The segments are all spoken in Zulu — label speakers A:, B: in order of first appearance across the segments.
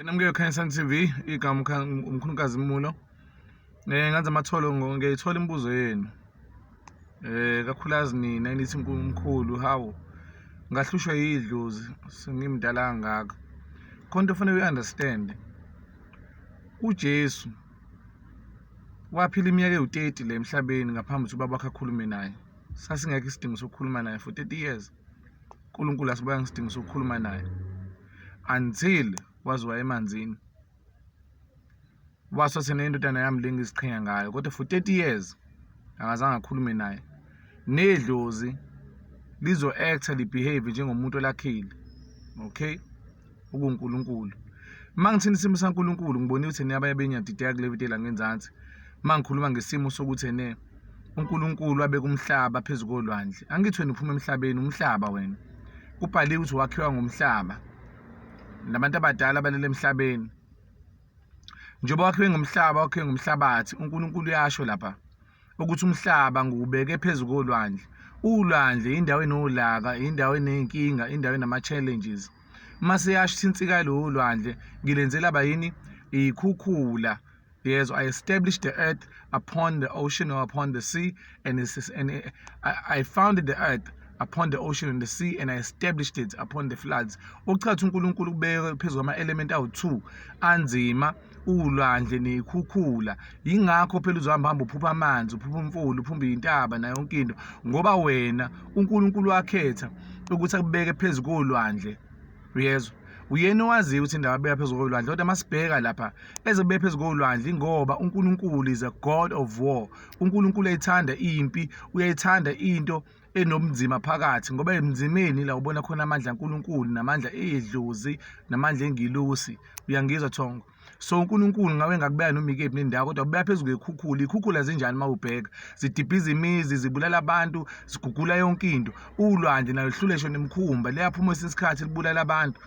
A: Namukele Khanyisani TV, igama uMkhulukazi Mulo. Ngenza amatholo, ngiyayithola imibuzo yenu. Kakhulukazi nina enithi umkhulu, hawu, ngahlushwa yidlozi sengimdala kangaka. Khona into ofanele uyi-understand. UJesu waphila iminyaka ewu-30 la emhlabeni ngaphambi ukuthi ubaba wakhe akhulume naye. Sasingekho isidingo sokukhuluma naye for 30 years. uNkulunkulu asibona isidingo sokukhuluma naye until waze waya emanzini, wasose nendodana yami le ngiziqhenya ngayo, kodwa for 30 years akazange akhulume naye. Nedlozi lizo-acta, li-behave njengomuntu olakhile, okay, okuNkulunkulu. Uma ngithini isimo saNkulunkulu, ngibonile ukuthi abanye benyadideka kule video la ngenzansi. Uma ngikhuluma ngesimo sokuthi ene uNkulunkulu wabeka umhlaba phezu kolwandle, angithi wena uphuma emhlabeni, umhlaba wena kubhaliwe ukuthi wakhiwa ngomhlaba, nabantu abadala balele emhlabeni. Njengoba wakhiwe ngomhlaba, wakhiwe ngomhlabathi, uNkulunkulu uyasho lapha ukuthi umhlaba ngiwubeke phezu kolwandle. Ulwandle indawo enolaka, indawo eney'nkinga, indawo enama-challenges. Mase yasho ukuthi insika yalowo lwandle ngilenzela bayini iy'khukhula. Yes, I established the earth upon the ocean or upon the sea, and I founded the earth upon the ocean and the sea, and I established it upon the floods. Okuchaza uNkulunkulu kubeke phezu kwama-element awu-2 anzima, ulwandle ney'khukhula. Yingakho phela uzohamba hamba uphupha amanzi, uphupha umfula, uphupha iy'ntaba nayo yonke into, ngoba wena uNkulunkulu wakhetha ukuthi akubeke phezu kolwandle. Uyezwa? Uyena owaziyo ukuthi indawo abeka phezu kolwandle, kodwa masibheka lapha ezobeka phezu kolwandle, ingoba uNkulunkulu is a God of war. UNkulunkulu uyayithanda impi, uyayithanda into enobunzima phakathi, ngoba ebunzimeni la ubona khona amandla kaNkulunkulu namandla edlozi namandla engilosi. Uyangizwa, Thongo? So uNkulunkulu ngawe ngakubeka noma ikephi nendawo, kodwa kubeka phezu kwekhukhula. Ikhukhula zinjani? Uma ubheka, zidibhiza imizi, zibulala abantu, zigugula yonke into. Ulwandle nalo lihlule ngisho nemikhumba, liyaphuma esinye isikhathi libulala abantu.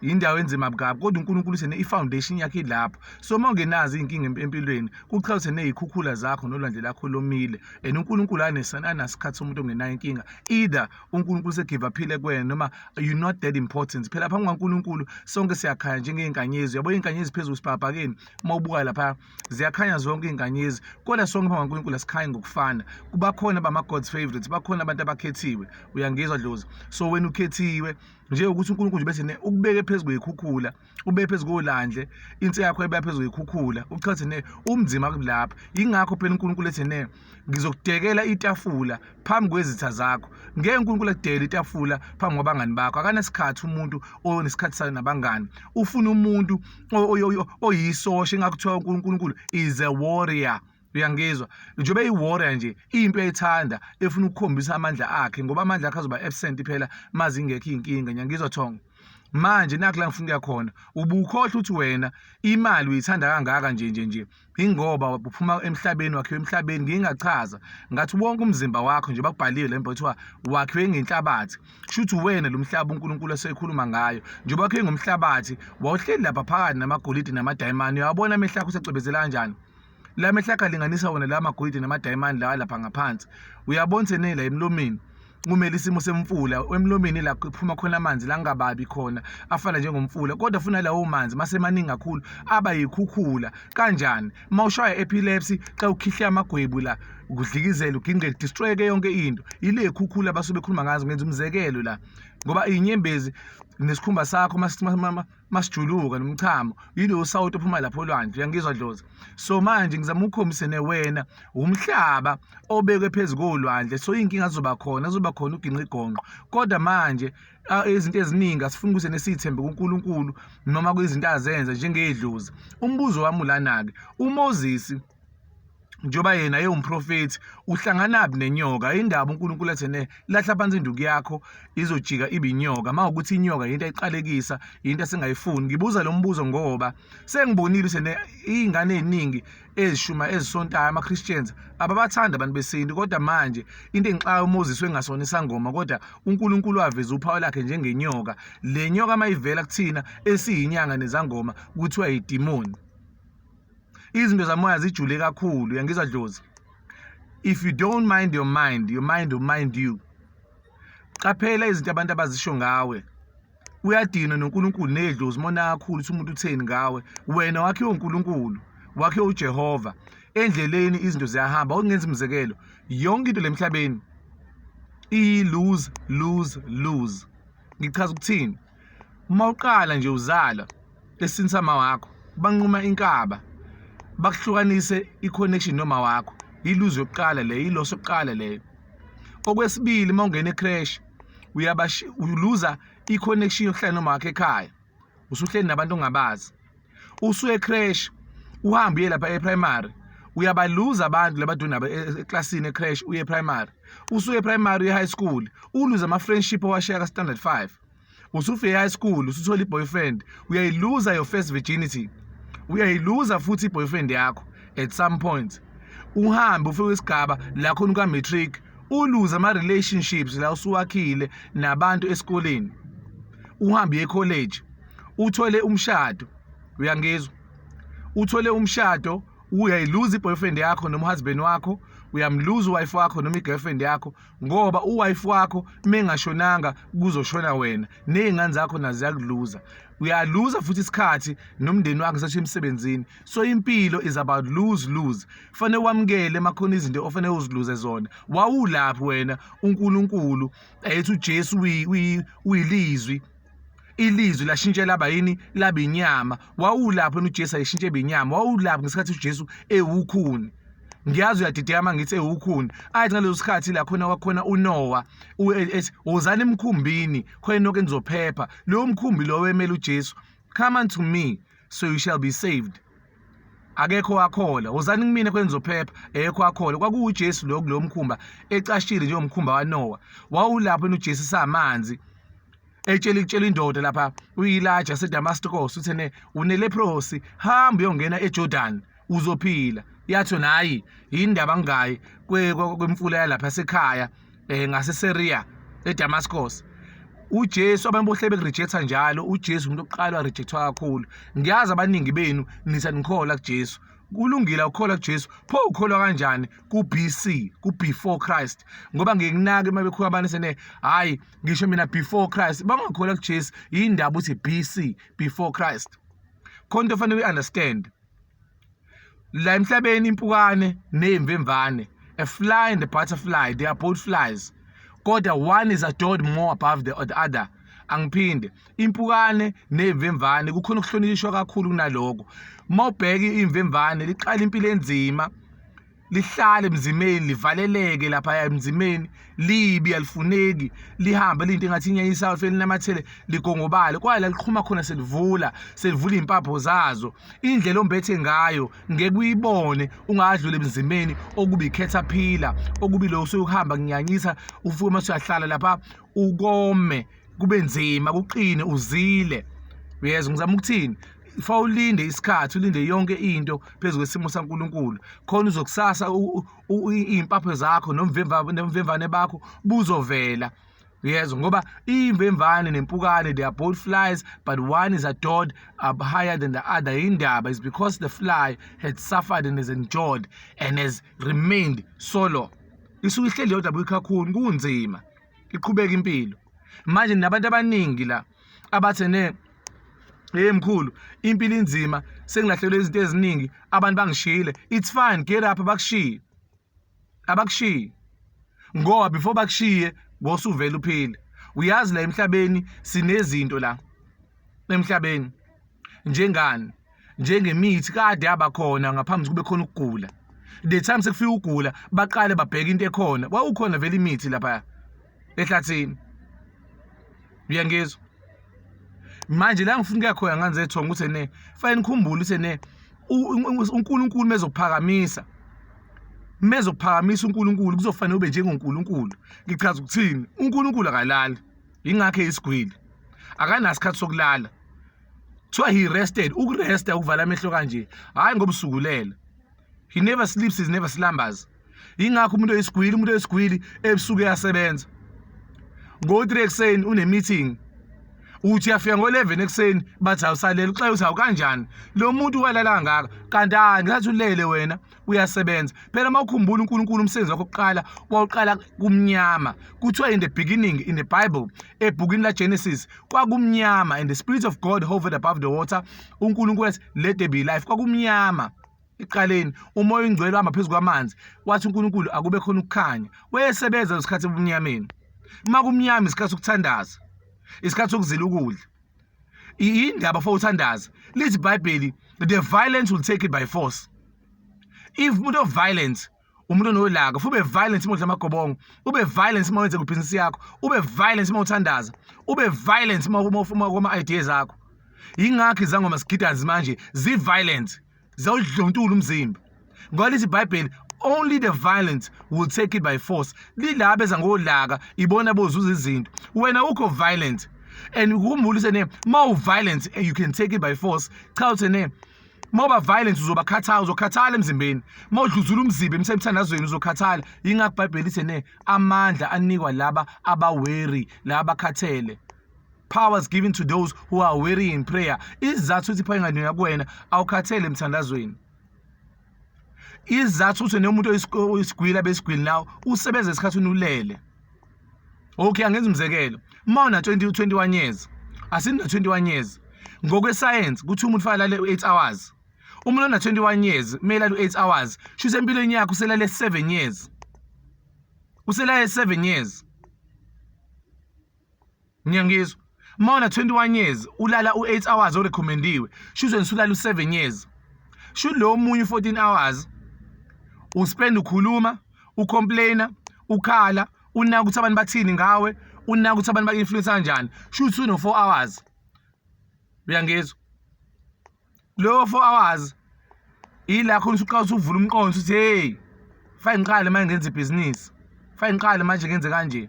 A: Indawo enzima kabi, kodwa uNkulunkulu usene i-foundation yakhe ilapho. So uma ungenazo iy'nkinga empilweni, kuchaza ukuthi ney'khukhula zakho nolwandle lakho lomile, and uNkulunkulu anasikhathi somuntu ongenayo inkinga. Either uNkulunkulu se-give up-ile kuwena noma you're not that important. Phela phambi kukaNkulunkulu sonke siyakhanya njengey'nkanyezi. Uyabo, iy'nkanyezi phezulu sibhakabhakeni, uma ubuka lapha ziyakhanya zonke iy'nkanyezi, kodwa sonke phambi kukaNkulunkulu asikhanyi ngokufana. Kuba khona bama-God's favorites, bakhona abantu abakhethiwe. Uyangizwa, dlozi? So wena ukhethiwe nje ukuthi uNkulunkulu nje bese ukubeke phezu kwey'khukhula, ube phezu kolwandle, insi yakho ebe phezu kwey'khukhula, uchaze ne umzima kulapha. Yingakho phela uNkulunkulu ethi ne ngizokudekela itafula phambi kwezitha zakho. Ngeke uNkulunkulu akudekele itafula phambi kwabangani bakho. Akanesikhathi umuntu onesikhathi sayo nabangani, ufuna umuntu oyisosha. Ingakho kuthiwa uNkulunkulu is a warrior. Uyangizwa? Njengoba eyi-warrior nje, impi ayithanda, efuna ukukhombisa amandla akhe, ngoba amandla akhe azoba absent phela maze ingekho iy'nkinga. Ngiyangizwa, Thongo? Manje nakhu la ngifuna ukuya khona. Ubukhohlwa ukuthi wena imali uyithanda kangaka nje nje nje, ingoba uphuma emhlabeni, wakhiwe emhlabeni. Ngingachaza ngathi wonke umzimba wakho nje bakubhaliwe le kuthiwa wakhiwe ngenhlabathi, shuthi wena lo mhlaba uNkulunkulu esekhuluma ngayo, njengoba wakhiwe ngomhlabathi, wawuhleli lapha phakathi namagolide namadayimani. Uyawabona amehlo akho usecwebezela kanjani? La mehlo akho alinganisa wona la magolide namadayimani lawa lapha ngaphansi. Uyabona senela emlomeni kumele isimo semfula, emlomeni la kuphuma khona amanzi la ngababi khona, afana njengomfula, kodwa funa lawo manzi masemaningi kakhulu aba yikhukhula. Kanjani uma ushaya epilepsy, xa ukhihla amagwebu la, kudlikizela, ugingqe, destroyeke yonke into? Yile khukhula basuke bekhuluma ngazo. Ngenza umzekelo la ngoba iy'nyembezi nesikhumba sakho masijuluka nomchamo yilo sawuti ophuma lapho olwandle. Uyangizwa, dlozi? So manje ngizama ukukhombisa ne wena umhlaba obekwe phezu kolwandle, so iy'nkinga zizoba khona, zizoba khona uginqa igonqo. Kodwa manje izinto eziningi asifuni ukuthi nesiyithembe kuNkulunkulu noma kwizinto azenza njengedlozi. Umbuzo wami ulana-ke: uMoses, njengoba yena ewumprofethi, uhlanganaphi nenyoka? Indaba uNkulunkulu athi ne lahla phansi induku yakho, izojika ibe inyoka, uma ukuthi inyoka into ayiqalekisa, into esingayifuni. Ngibuza lo mbuzo ngoba sengibonile ukuthi ne iy'ngane ey'ningi ezishuma, ezisontayo, ama-Christians ababathanda abantu besintu. Kodwa manje into engixaka, uMoses wengasona isangoma, kodwa uNkulunkulu waveza uphawu lakhe njengenyoka. Le nyoka mayivela kuthina esiyinyanga nezangoma, kuthiwa yidimoni. Izinto zamoya zijule kakhulu. Uyangizwa, dlozi? If you don't mind your mind, your mind will mind you. Qaphela izinto abantu abazisho ngawe. Uyadinwa noNkulunkulu nedlozi mona kakhulu ukuthi umuntu utheni ngawe. Wena wakhiwe uNkulunkulu, wakhiwe uJehova. Endleleni izinto ziyahamba. Okungenza umzekelo, yonke into lemhlabeni iyi lose lose lose. Ngichaza ukuthini? Uma uqala nje uzala esiswini sama wakho, banquma inkaba, bakuhlukanise i-connection noma wakho. Iluze yokuqala leyo, iloss yokuqala leyo. Okwesibili, uma ungena e-creche uluza i-connection yokuhlala noma wakho ekhaya, usuhleli nabantu ongabazi. Usuye e-creche, uhambe uye lapha e-primary, uyabaluza abantu labadu nabo eklasini e-creche, uye e-primary. Usuye e-primary uye high school, uluze ama-friendship owashiya ka-standard 5. Usufike e-high school, usuthola i-boyfriend, uyayiluza your first virginity, uyayiluza futhi i-boyfriend yakho at some point. Uhambe ufike isigaba la khona ka-matric, uluze ama-relationships la usuwakhile nabantu esikoleni. Uhambe uye e-college, uthole umshado, uyangizwa? Uthole umshado, uyayiluza i-boyfriend yakho noma uhusband wakho, uyamluza uwife wakho noma i-girlfriend yakho, ngoba uwife wakho mengashonanga kuzoshona wena, ney'ngane zakho nazo ziyakuluza. Uyaluza futhi isikhathi nomndeni wakho sasho emsebenzini. So impilo is about lose lose. Fanele wamukele makhona izinto ofanele uziluze zona. Wawulaphi wena uNkulunkulu ethi uJesu uyilizwi, ilizwi lashintsha laba yini? Laba inyama. Wawulaphi wena uJesu ayishintshe inyama? Wawulaphi ngesikhathi uJesu ewukhuni? Ngiyazi uyadideka uma ngithi ewukhuni. Athi ngaleso sikhathi la khona kwakhona uNoah ethi wozani emkhumbini khona nonke nizophepha. Lowo mkhumbi lowo emele uJesu, come unto me so you shall be saved. Akekho wakhola, wozani kumina khona nizophepha. Akekho wakhola. KwakuwuJesu lo kulowo mkhumba ecashile njengomkhumba kaNoah. Wawulapho uJesu samanzi etshela ikutshela indoda lapha uyilaja seDamascus, uthi ne uneleprosi, hamba uyongena eJordan uzophila. Yathi hayi, yindaba ngingayi kwemfula yalapha sekhaya ngaseSyria eDamascus. uJesu abantu bohle bekurejecta njalo. uJesu umuntu oqala warejectwa kakhulu. Ngiyazi abaningi benu nithi anikholwa kuJesu. Kulungile ukukholwa kuJesu, pho ukholwa kanjani ku-BC, ku-before Christ? Ngoba ngikunaka uma bekhuluma abantu sene hayi ngisho mina before Christ, bangakholwa kuJesu. Yindaba uthi BC, before Christ. Khona into ofanele uyi-understand la emhlabeni, impukane ney'mvemvane, a fly and a butterfly, they are both flies, kodwa one is adored more above the other. Angiphinde, impukane ney'mvemvane kukhona ukuhlonishwa kakhulu kunaloko. Uma ubheka iy'mvemvane, liqala impilo enzima, lihlale emzimeni, livaleleke lapha emzimeni, libi alifuneki, lihambe liyinto engathi inyanyisayo, lifike linamathele ligongobale kwaye la liqhuma khona selivula selivula iy'mpapho zazo. Indlela ombethe ngayo ngeke uyibone ungadlula emzimeni okubi i-caterpillar, okubi lo usuhamba kunyanyisa, ufike mase uyahlala lapha ukome, kube nzima, kuqine, uzile. Uyezwa ngizama ukuthini? Fa ulinde isikhathi, ulinde yonke into phezu kwesimo saNkulunkulu, khona uzokusasa iy'mpapho zakho nomvemvane bakho buzovela. Uyezwa? Ngoba iy'mvemvane nempukane, they are both flies, but one is adored higher than the other. Indaba is because the fly had suffered and has endured and has remained solo. Isuke ihleli yodwa buyikhakhuni, kunzima, iqhubeka impilo. Manje nabantu abaningi la abathe ne hey mkhulu, impilo inzima, sengilahlekelwe izinto eziningi, abantu bangishiyile. It's fine, get up. Abakushiye, abakushiye, ngoba before bakushiye ngosuvela uphile. Uyazi la emhlabeni sinezinto la emhlabeni njengani, njengemithi kade yabakhona ngaphambi kube khona ukugula. The time sekufika ukugula, baqale babheka into ekhona, wawukhona vele imithi lapha ehlathini. Uyangizwa? Manje la ngifuna ukuya khona ngane zethonga ukuthi ne fanele nikhumbule ukuthi ne uNkulunkulu mezokuphakamisa, mezokuphakamisa uNkulunkulu kuzofanele ube njengoNkulunkulu. Ngichaza ukuthini? uNkulunkulu akalali, ingakho eyisigwili, akanasikhathi sokulala. Kuthiwa he rested, ukuresta ukuvala amehlo kanje, hhayi ngoba usukulele. He never sleeps, he never slumbers. Ingakho umuntu oyisigwili, umuntu oyisigwili ebusuku uyasebenza, ngo-3 ekuseni une-meeting. Uthi uyafika ngo-11 ekuseni bathi awusalele, uxaye uthi awukanjani lo muntu walala kangaka, kanti hayi ngathi ulele wena uyasebenza. Phela uma ukhumbula uNkulunkulu umsebenzi wakho kuqala wawuqala kumnyama. Kuthiwa in the beginning in the Bible, ebhukwini laGenesis, kwakumnyama and the spirit of God hovered above the water. UNkulunkulu wathi let there be life. Kwakumnyama ekuqaleni, umoya oyingcwele wahamba phezu kwamanzi, wathi uNkulunkulu akube khona ukukhanya. Wayesebenza ngesikhathi ebumnyameni. Uma kumnyama isikhathi sokuthandaza, isikhathi sokuzila ukudla. Indaba for uthandaza, lithi iBhayibheli the violence will take it by force. If umuntu of violence, umuntu onolaka, futhi ube violent uma udla amagobongo, ube violent uma wenza ibhizinisi yakho, ube violent uma uthandaza, ube violent uma uma kuma ideas akho. Yingakho izangoma zigidazi manje zi-violent, ziyawudluntula umzimba. Ngoba lithi iBhayibheli only the violent will take it by force. Lilaba eza ngolaka ibona bozuza izinto. Wena ukho violent and ukhumbule usene uma u-violent you can take it by force. Cha uthene uma uba violent uzobakhathala, uzokhathala emzimbeni. Uma udluzula umzimba emthandazweni uzokhathala. Yingakho iBhayibheli lithi ne amandla anikwa laba abaweary, laba abakhathele. Powers given to those who are weary in prayer. Isizathu ukuthi power inganikwa kuwena, awukhathele emthandazweni. Isizathu ukuthi nomuntu oyisigwila besigwili nawe usebenza esikhathini ulele. Okay, angenza umzekelo. Uma una 20 21 years, asina 21 years. Ngokwesayensi kuthi umuntu fanele alale 8 hours. Umuntu ona 21 years kumele alale 8 hours. Shuthi empilweni yakhe uselale 7 years. Uselale 7 years. Ngiyangizwa. Uma una 21 years ulala u8 hours orecommendiwe, shuthi wena usulala u7 years. Shuthi lo omunye u14 hours uspend ukhuluma, ucomplaina, ukhala, unaka ukuthi abantu bathini ngawe, unaka ukuthi abantu baku-influence kanjani. Shuthi uno 4 hours. Uyangizwa? Lo 4 hours ila khona usuqala usuvula umqondo uthi hey, fanele ngiqale manje ngenze ibhizinisi, fanele ngiqale manje ngenze kanje.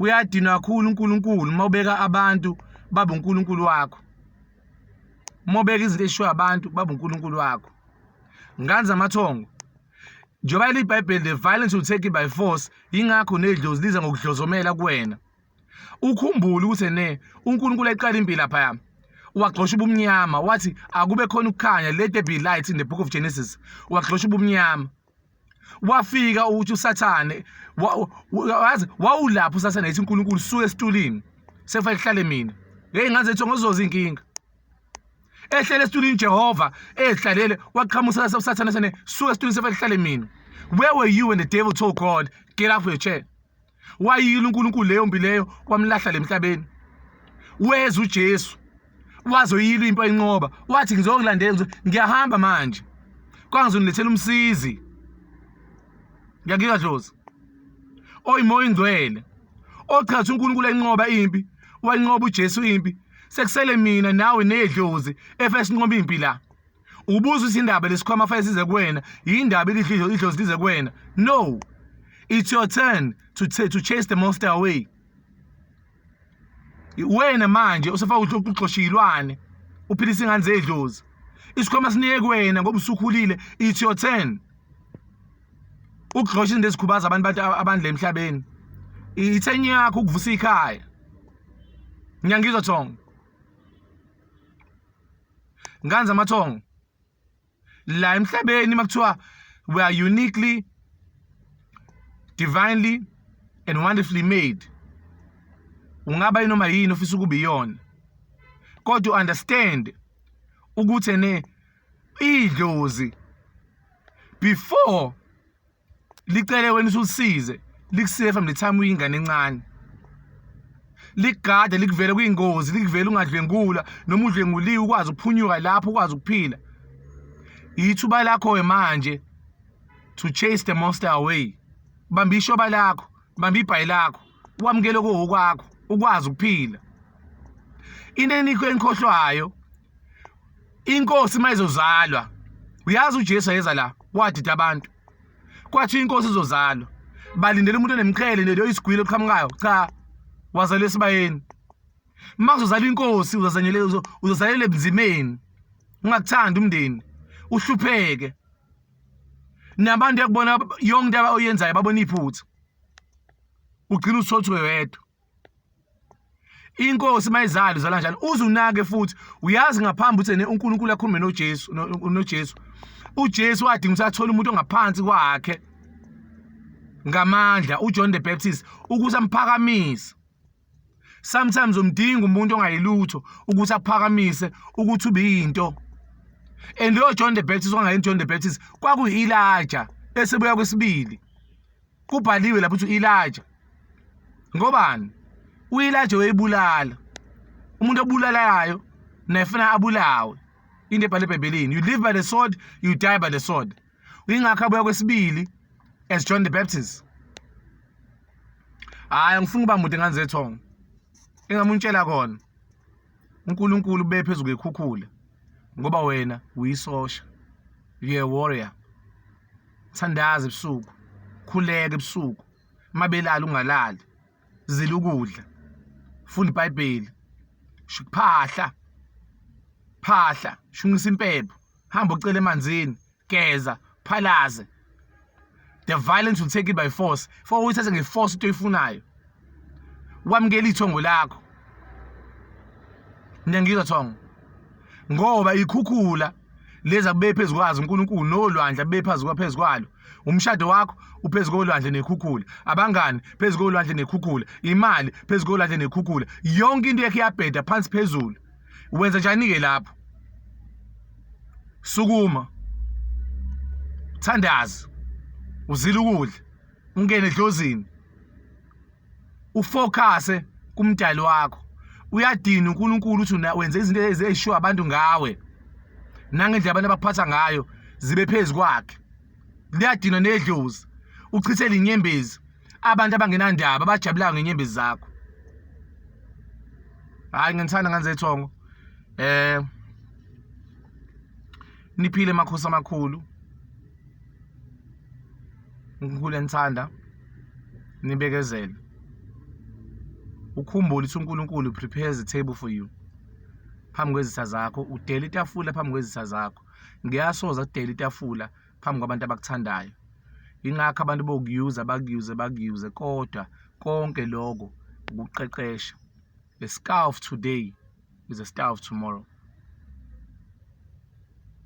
A: Uyadinwa kakhulu uNkulunkulu uma ubeka abantu babe uNkulunkulu wakho. Uma ubeka izinto ezishiwo abantu babe uNkulunkulu wakho. Ngane zamathongo, njengoba liBhayibheli the violence will take it by force, yingakho nedlozi liza ngokudlozomela kuwena. Ukhumbule ukuthi ne uNkulunkulu eqala impilo lapha wagxosha ubumnyama, wathi akube khona ukukhanya, let there be light in the book of Genesis. Wagxosha ubumnyama, wafika ukuthi uSathane wazi wawulapho uSathane ethi uNkulunkulu suke esitulini sekufanele kuhlale mina. Hey, ngaze ethi ngozoza inkinga ehlele esitulini Jehova ezihlalele, waqhamusa uSathane sene suke esitulini sekufanele kuhlale mina. Where were you when the devil told God get off your chair? Wayila uNkulunkulu leyo mpi leyo, wamlahla lemhlabeni. Weza uJesu wazoyila impi ayinqoba, wathi ngizokulandela, ngiyahamba manje kwangizonilethela umsizi. Ngiyakika dlozi oyimoya ingcwele ochaza uNkulunkulu ayinqoba impi, wayinqoba uJesu impi, sekusele mina nawe nedlozi efe sinqoba impi la. Ubuza ukuthi indaba lesikhwama fanele size kuwena, yindaba ilidlo idlozi lize kuwena. No, it's your turn to chase the monster away. Wena manje usefaka uxosha iy'lwane, uphilisa ingane zedlozi. Isikhwama sinike kuwena ngoba usukhulile, it's your turn ukugxosha izinto ezikhubaza abantu abantu la emhlabeni. I-turn yakho ukuvusa ikhaya. Ngiyangizwa thongo. Ngane zamathongo, la emhlabeni makuthiwa we are uniquely, divinely and wonderfully made. Ungaba yinoma yini ofisa ukuba iyona, kodwa understand ukuthi ne idlozi before licele wena usulisize, likusize from the time uyingane encane, likugade, likuvele kwingozi, likuvele ungadlwengula noma udlwenguliwe, ukwazi ukuphunyuka lapho, ukwazi ukuphila. Ithuba lakho manje to chase the monster away. Bamba ishoba lakho, bamba ibhayi lakho, wamukele kokwakho, ukwazi ukuphila. Into enikho enikhohlwayo, inkosi mayizozalwa, uyazi uJesu ayeza la wadida abantu, kwathi inkosi izozalwa balindele umuntu onemqhele nje isigwilo oqhamukayo. Cha, wazalwa esibayeni. Uma kuzozalwa inkosi uzazanyele uzozalela ebunzimeni, ungakuthandi umndeni, uhlupheke nabantu yakubona yonke into oyenzayo babona iphutha, ugcina usothiwe wedwa. Inkosi mayizala uzala njani? Uze unake futhi uyazi ngaphambi ukuthi uNkulunkulu akhulume noJesu, noJesu uJesu wadinga ukuthi athole umuntu ongaphansi kwakhe ngamandla, uJohn the Baptist, ukuthi amphakamise. Sometimes umdinga umuntu ongayilutho ukuthi aphakamise ukuthi ube yinto. And lo John the Baptist ongayini John the Baptist kwakuyi-Elijah esebuya kwesibili. Kubhaliwe lapho ukuthi u-Elijah. Ngobani? U-Elijah wayebulala. Umuntu obulalayo nefuna abulawe. Into ebhalwe eBhayibhelini. You live by the sword, you die by the sword. Ingakho abuya kwesibili as John the Baptist. Hayi, ngifuna ukuba mude ngane zethongo. Engamuntshela kona. uNkulunkulu ube phezu kwekhukhula ngoba wena uyisosha. You a warrior. Thandaza ebusuku. Khuleka ebusuku. Mabelala ungalali. Zila ukudla. Funda iBhayibheli. Phahla. Phahla, shunqisa impepho. Hamba ucele emanzini, geza, phalaze. The violence will take it by force. For uyithathe ngeforce into oyifunayo. Wamukela ithongo lakho. Niyangizwa thongo? Ngoba ikhukhula leza kube phezu kwazo uNkulunkulu nolwandle kube phezu phezu kwalo. Umshado wakho uphezu kolwandle nekhukhula. Abangani phezu kolwandle nekhukhula. Imali phezu kolwandle nekhukhula. Yonke into yakhe iyabheda phansi phezulu. Wenza njani ke lapho? Sukuma. Thandaza. Uzila ukudla. Ungene edlozini. Ufocuse kumdali wakho. Uyadina uNkulunkulu ukuthi wenze izinto ezishiwo abantu ngawe. Nangendlela abantu abaphatha ngayo zibe phezu kwakhe. Liyadina nedlozi. Uchithele inyembezi abantu abangenandaba abajabulayo ngenyembezi zakho. Hayi, ngithanda ngane zethongo. Niphile makhosi amakhulu. uNkulunkulu enithanda, nibekezele. Ukhumbule ukuthi uNkulunkulu prepares a table for you phambi kwezitha zakho. Udela itafula phambi kwezitha zakho. Ngiyasoza kudela itafula phambi kwabantu abakuthandayo. Ingakho abantu bokuyuza bakuyuze bakuyuze, kodwa konke lokho ukuqeqesha. The star of today is a star of tomorrow.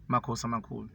A: Makhosi amakhulu.